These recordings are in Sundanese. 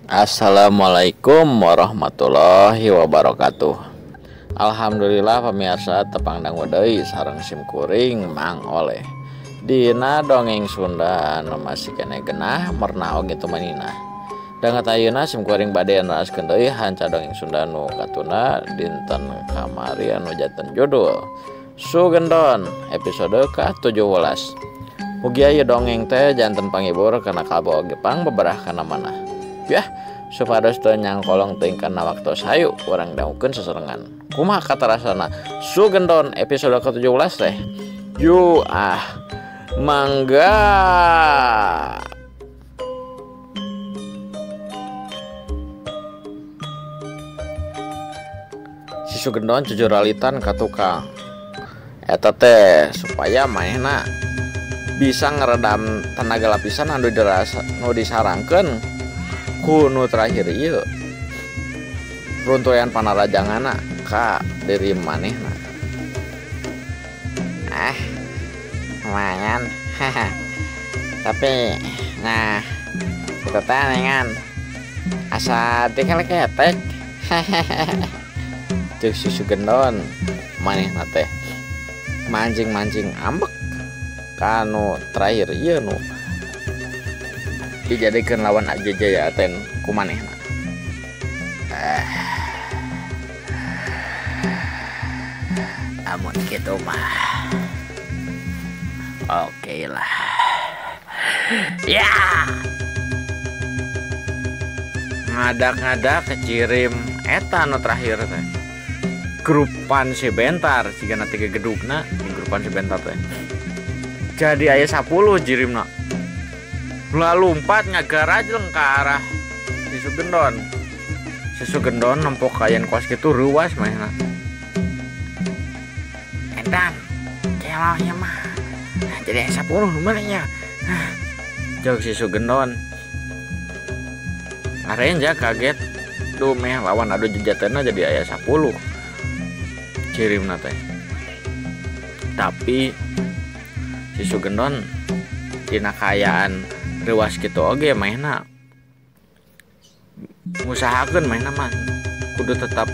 Assalamualaikum warahmatullahi wabarakatuh. Alhamdulillah pemirsa tepang dangu deui sareng sim kuring Mang Oleh. Dina dongeng Sunda anu masih kene genah merna oge tumanina. Danget ayeuna sim kuring bade neraskeun deui hanca dongeng Sunda nu katuna dinten kamari anu janten judul Sugendon episode ka-17. Mugi aya dongeng teh janten panghibur kana kalbo oge pangbeberah kana manah. Yah, supados teu nyangkolong teuing kana waktos hayu urang dangukeun seserengan. Kumaha katarasana Sugendon episode ke-17 teh? Yu ah, mangga. Si Sugendon jujuralitan ka tukang. Eta teh supaya manehna bisa ngeredam tenaga lapisan anu dirasa nu disarangkeun ku nu terakhir ieu runtuyan panarajangana ka diri manehna. Ah, lumayan. Tapi nah kita teh asa dikeleketek. Ceuk si Sugendon manehna teh mancing-mancing ambek ka nu terakhir ieu nu dijadikan lawan aja jaya ten kumanehna. Amun kitu mah oke lah. Ya, ngadak-ngadak kecirim eta nu terakhir teh. Grupan si Bentar sigana tiga gedugna di grupan si Bentar teh. Jadi aya 10 jirimna. Lalumpat ngagarajleng ke arah si Sugendon. Si Sugendon nempok kayan kos kitu reuwas manehna. Edan, kelaunya mah jadi 10 nu nya. Jauh si Sugendon. Arenja kaget. Duh meh lawan adu jejatena jadi aya 10. Cirimna teh. Tapi si Sugendon dina kaayaan reuwas kitu oge manehna ngusahakeun manehna mah kudu tetap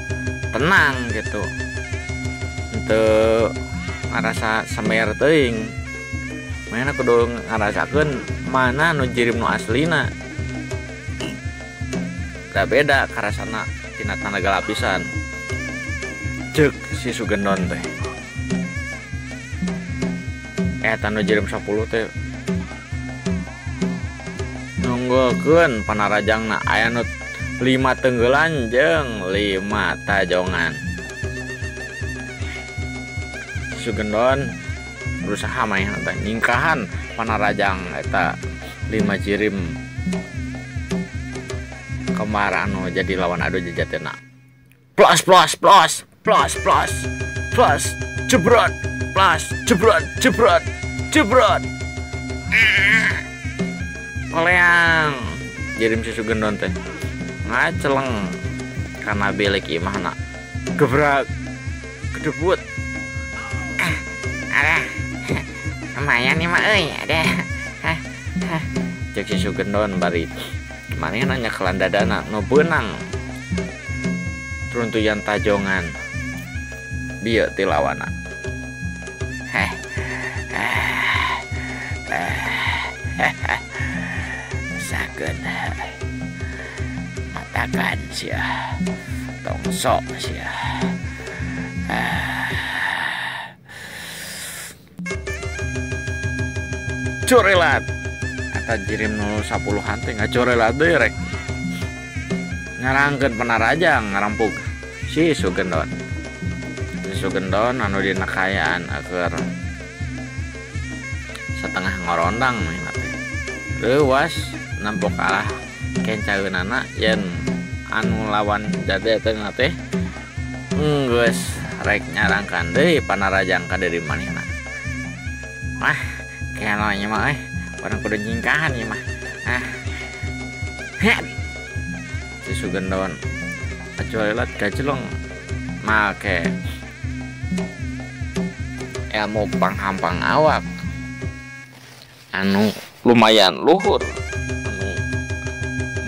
tenang gitu. Henteu ngarasa semer teuing. Manehna kudu ngarasakeun mana nu jirim nu aslina. Da beda karasana tina tanaga lapisan. Ceuk si Sugendon teh. Eta nu jirim 10 teh nunggukeun panarajangna aya nu 5 tenggelan jeung 5 tajongan. Sugendon berusaha manehna teh nyingkahan panarajang eta 5 jirim kemar anu jadi lawan adu jejatena. Plus plus plus plus plus plus jebrot plus jebrot jebrot jebrot. Koleang jirim si Sugendon teh ngaceleng karena bilik imahna gebrak gedebut. Ada lumayan nih mah euy ada. Cek si Sugendon bari manehna nyekelan dadana nu beunang runtuyan tajongan bieu ti lawana. Heh. Sakeun matakan sia tong sok sia. Corelat eta jirim nu 10-an teh ngacorelat deui rek nyarangkeun panarajang ngarampug si Sugendon. Si Sugendon anu dina kaayaan keur setengah ngorondang manehna teh. Reuwas nampok kalah kencaeunana yen anu lawan jadetna teh geus rek nyarangkan deui panarajang ka diri manehna. Wah, kelanya mah euy, urang kudu nyingkahan ieu mah. Ah. Het. Si Sugendon acuelat gajelong make ilmu panghampang awak anu lumayan luhur anu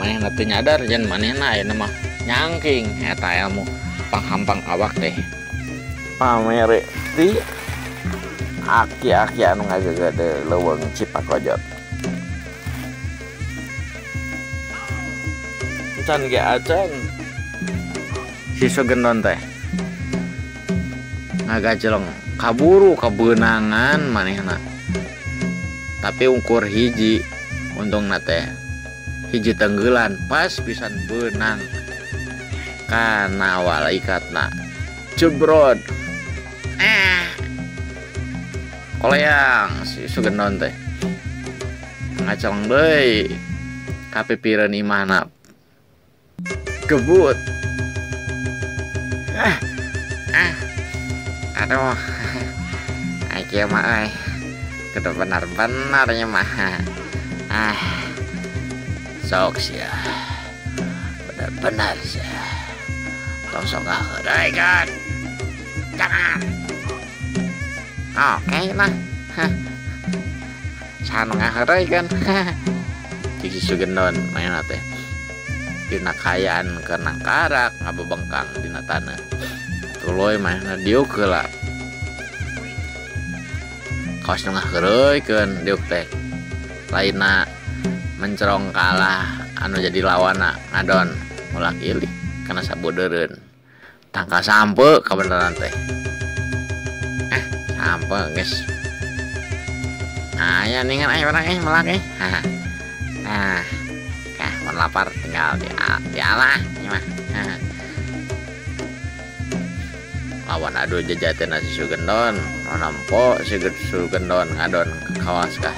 manehna Manehna teu nyadar yen manehna ayeuna mah nyangking eta ilmu panghampang awak teh. Pamere ti aki-aki anu ngagegede leuweung Cipakojot. Can ge acan si Sugendon teh ngagajeleng kaburu kabeunangan manehna. Tapi ungkur hiji untungna teh hiji tenggelan pas pisan beunang kana walaikatna jebrod. Koleang si Sugendon teh ngaceleng deui kapipireun imahna gebut. Aduh, ieu mah euy kudu benar-benar nya mah. Sok sia benar-benar sia tong sok ngaheureuikeun. Jangan. Oke lah. Saha nu ngaheureuikeun. Si Sugendon manehna teh dina kaayaan keur nangkarak ngabebengkang dina taneuh. Tuluy manehna diuk heula. Kawas nu ngaheureuikeun diuk teh. Lainna mencerong kalah anu jadi lawanna ngadon mulak ilih kana sabodeureun. Tangka sampe kabeneran teh. Sampe geus. Aya ningan aya urang melak euy. Nah, kah mun lapar tinggal dialah ieu mah. Lawan adu jejatena si Sugendon, nampo si Sugendon ngadon kawas kah.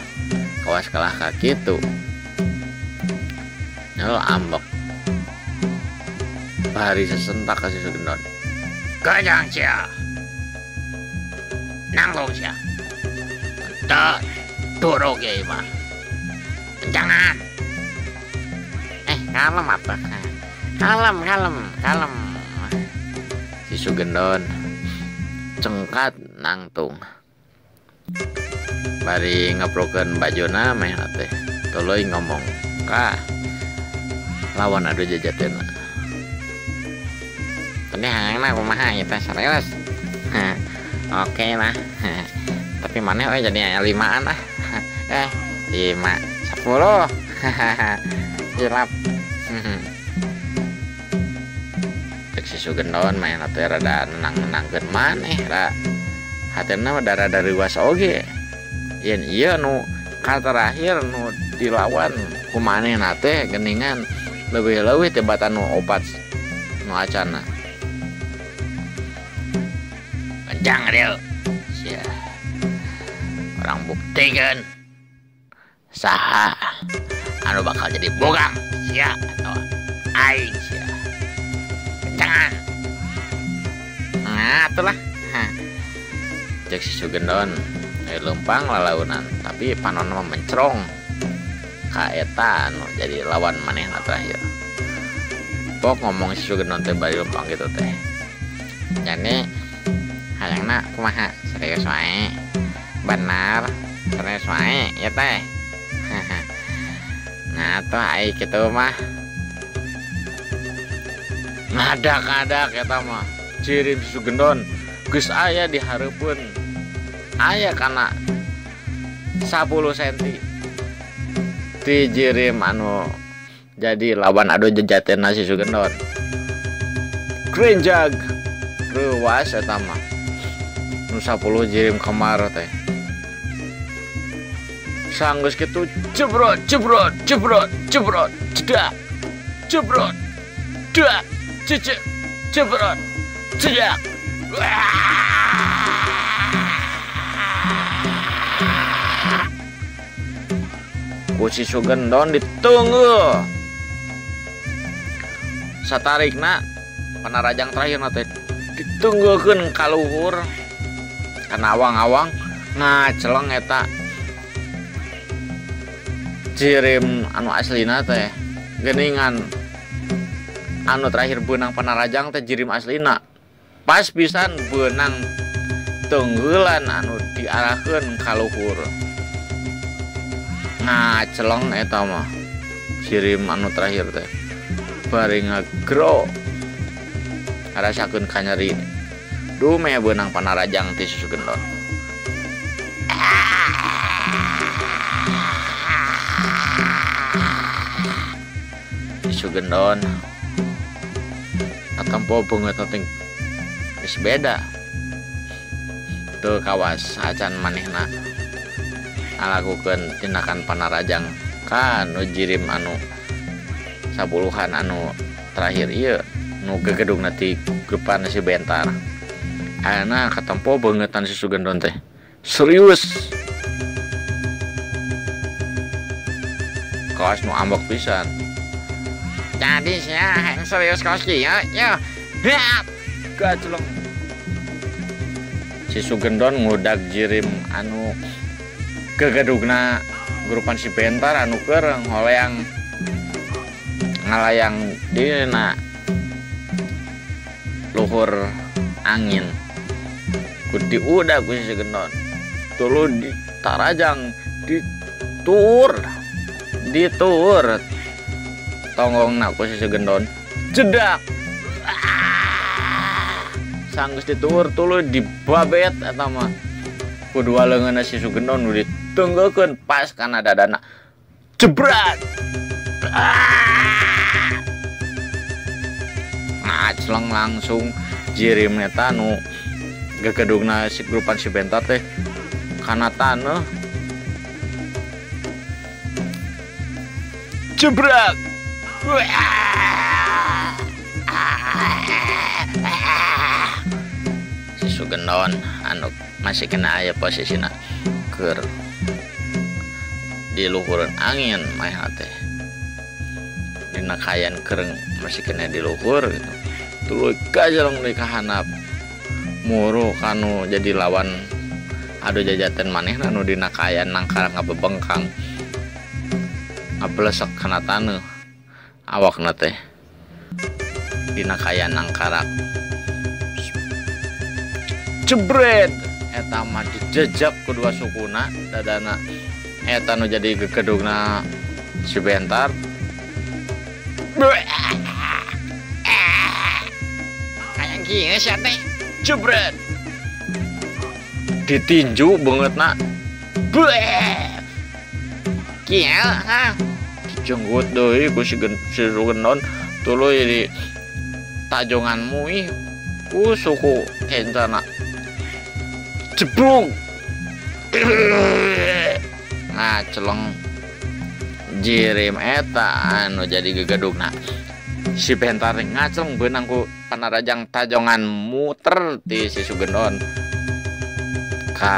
Kawas kalah ka kitu. Nyel ambek. Bari sesentak ka si Sugendon. Kajang sia. Nanggung sia. Teu turuk ieu mah. Jangan. Kalem apa? Kalem, kalem, kalem. Si Sugendon cengkat nangtung. Bari ngeprukeun bajuna manehna teh. Tuluy ngomong ka lawan adu jejatena. Tadi hayangna kumaha ieu teh serius. Oke lah. Tapi maneh euy jadi aya 5-an ah. 5 10. Hilap. Cek si Sugendon manehna teh rada nenang-nenangkeun maneh ra. Hatena mah rada reuas oge. Yen ieu nu katerakhir nu dilawan ku manehna teh geuningan leuwih-leuwih tibatan nu opat nu acana. Kencang dieu. Sia. Orang buktikeun saha anu bakal jadi bogang sia atau aing sia. Kencangan. Nah, atulah. Cek si Sugendon lempang lalaunan tapi panon mah mencrong ka eta anu jadi lawan manehna terakhir. Pok ngomong si Sugendon teh bari lempang gitu teh. Jadi hayangna kumaha serius wae. Benar, serius wae ya teh. Nah, tuh ai kitu mah. Ngadak-ngadak eta mah. Jirim si Sugendon geus aya di hareupeun. Aya kana 10 cm. Ti jirim anu jadi lawan adu jejatena si Sugendon. Krenjag reuas eta mah. Nu 10 jirim kamar teh. Sanggeus kitu jebrot jebrot jebrot jebrot jedak jebrot dak cecek jebrot jedak. Ku si Sugendon ditunggu. Satarikna panarajang terakhir na teh ditunggukeun ka luhur kana awang-awang ngaceleng eta jirim anu aslina teh geuningan anu terakhir beunang panarajang teh jirim aslina pas pisan beunang tunggulan anu diarahkeun ka luhur ngaceleng eta mah. Jirim anu terakhir teh bari ngagro ngarasakeun kanyeri dumeh beunang panarajang ti si Sugendon. Si Sugendon katempo beungeut teh geus beda teu kawas acan manehna ngalakukeun tindakan panarajang ka nu jirim anu sapuluhan anu terakhir ieu nu gegedugna ti grupan si Bentar. Ayeuna katempo beungeutan si Sugendon teh serius kawas nu ambek pisan. Jadi sia yang serius kawas kieu ya. Gajleng si Sugendon ngudag jirim anu gegedugna grupan si Bentar anu keur holeang ngalayang dina luhur angin. Ku diudag ku si Sugendon tuluy ditarajang dituur tonggongna ku si Sugendon jedak. Sanggeus dituur tuluy dibabet eta mah ku dua leungeunna si Sugendon nu ditenggekeun pas kana dadana jebret. Ngacleng langsung jirim eta nu gegedugna si grupan si Bentar teh kana taneuh jebret. Si Sugendon anu masih kena aya posisina keur di luhureun angin mah teh dina kayan kereng masih kena di luhur gitu. Tuluy gajalong deui ka handap muru kanu jadi lawan adu jajaten manehna nu dina kayan nangkara ngabebengkang ngablesek kana taneuh awakna teh dina kayan nangkarak jebret eta mah dijejak ku dua sukuna dadana eta nu jadi gegedugna si Bentar. Kayak kieu sia teh jebret ditinju beungeutna kieu ha dijenggut deui ku si Sugendon tuluy di tajongan muih ku suku kencana jebrung. Ngaceleng jirim eta anu jadi gegedugna si Bentar ngaceleng beunang ku panarajang tajongan muter ti si Sugendon ka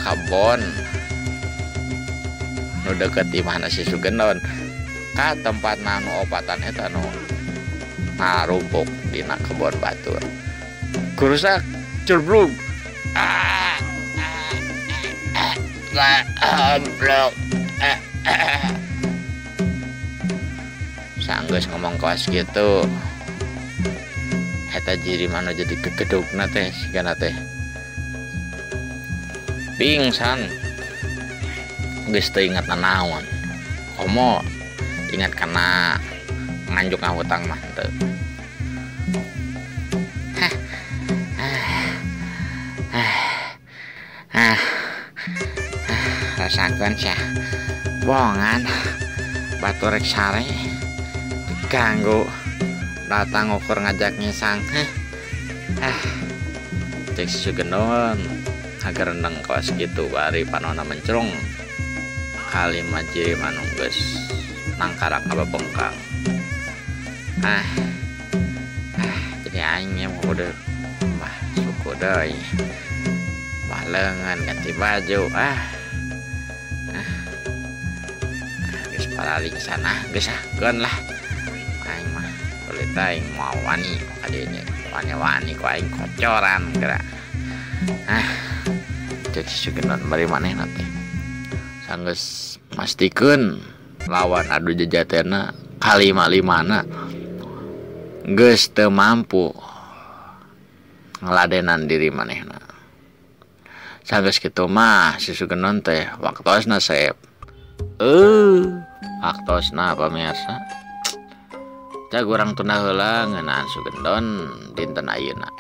kabon nu deket imahna si Sugendon ka tempatna nu opatan eta nu ngarumpuk dina kebon batur. Kurusak jebrung. Sanggeus ngomong kawas gitu eta jirim anu jadi gegedugna teh sigana teh pingsan geus teu ingat nanaon komo ingat kana nganjuk ngahutang mah henteu. Rasakeun sia bongan batur rek sare diganggu datang ukur ngajak ngisang. Cek si Sugendon ngagerendeng kawas kitu bari panona mencrung kalima jirim anu geus nangkarak ngabebengkang. Jadi aing nya mau udah bah suku deui bah leungeun ganti baju. Geus paraling sana geus ah keun lah aing mah kulit aing mau wani kadinya wani-wani ku aing kocoran geura. Cek si Sugendon bari manehna teh sanggeus mastikeun lawan adu jejatena kalima-limana geus teu mampu ngeladenan diri manehna. Sanggeus kitu mah si Sugendon teh waktosna seep. Waktosna pamirsa. Cag urang tunda heula ngeunaan Sugendon dinten ayeuna.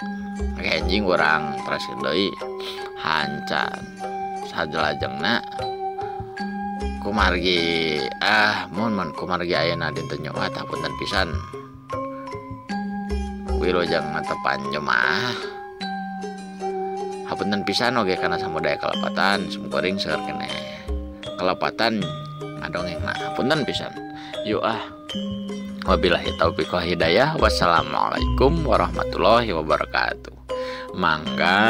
Enjing urang teraskeun deui hanca sajalajengna kumargi mun kumargi ayeuna dinten Jumat hapunten pisan. Wilujeng netepan jemaah. Hapunten pisan oge kana samudaya kalepatan simkuring seueur keneh kalepatan ngadongengna hapunten pisan. Yuk ah. Wabillahi taufiq wal hidayah. Wassalamualaikum warahmatullahi wabarakatuh. Mangga.